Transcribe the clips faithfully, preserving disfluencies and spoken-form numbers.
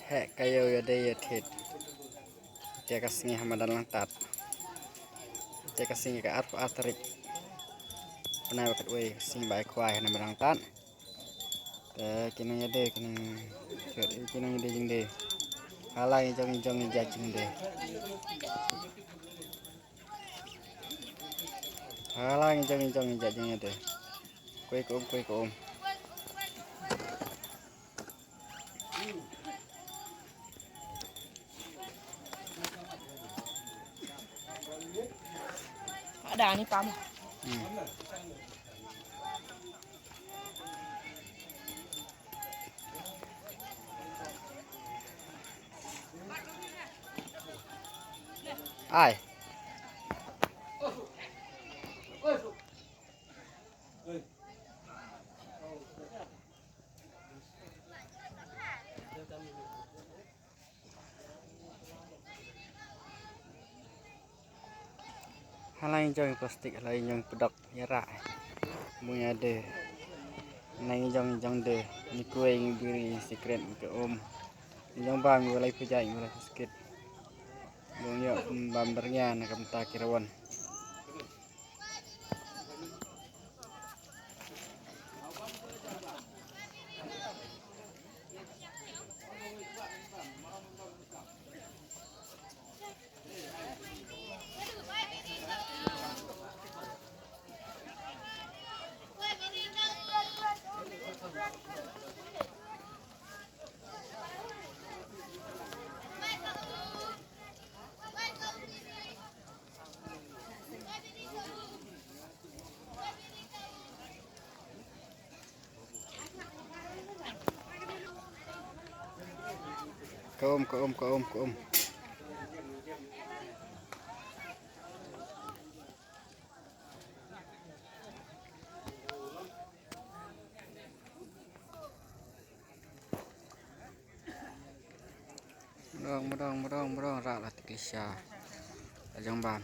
Heh, ka ïew ïadei ïathied. Te ka sngi ha madan Langtat. Te ka sngi ka arphew ar tarik. Bnai ba khatwei, ka sngi ba ai khwai ha madan Langtat. Te ki nongïadei, ki nong, ki nongïadei jingdei. Hala ngi jong, ngi jong, ngi jait jingdei. Hala ngi jong, ngi jong, ngi jait jingdei. Koi ka um, koi ka um. Ada ni pam. Hmm. Ai. Hala ngi jong plastik, hala ngi jong pdok ïarah. Bun ïa de. Hala ngi jong, jong de. Ngi kuei, ngi biri, ngi sikret, ngi ka um. Ngi jong bam, ngi walai pujai, ngi walai plastik. Bun ïoh bam byrngia na ka bynta ki rawon. Ka um, ka um, ka um, ka um. Mudong, mudong, mudong, mudong, rah la tik sha. La jong bam.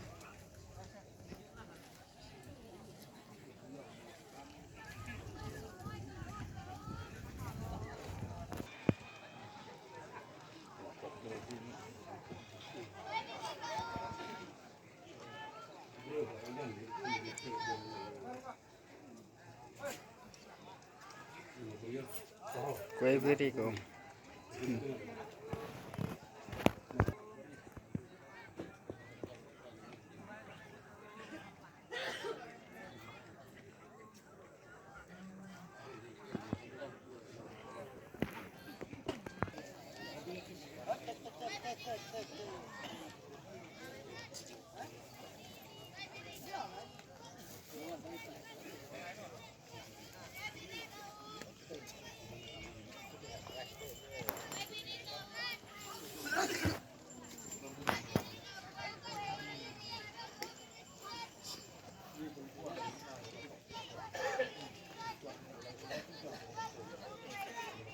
Kuei biri ko.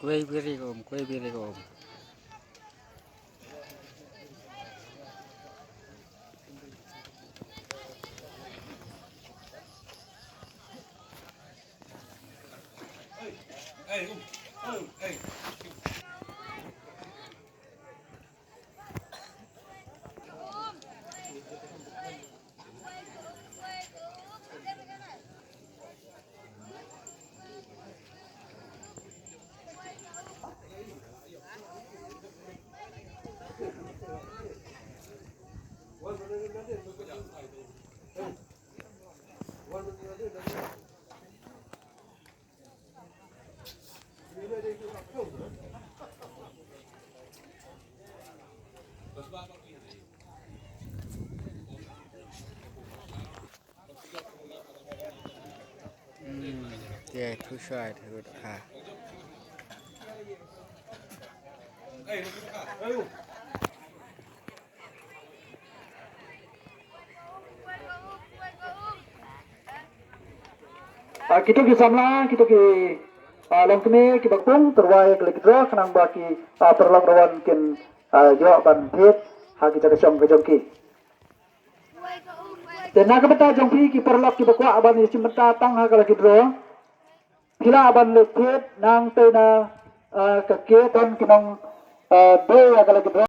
Kuei biri ko um, kuei biri ko um. Hmm, te thu shai thu ha. Ah, kito ki samla, kito ki, ah, longkmie kiba kpung, tyrwa ïa ki lucky draw, khnang ba ki, ah, paralok rawon kin, ah, ïoh ban thied ha kita ki shong ka jong ki. Te na ka bynta jong phi ki paralok kiba kwah ban ïashim bynta tang ha ka lucky draw, phi lah ban leit thied nangtei na, ah, ka gate, don ki nong, ah, dei ha ka lucky draw.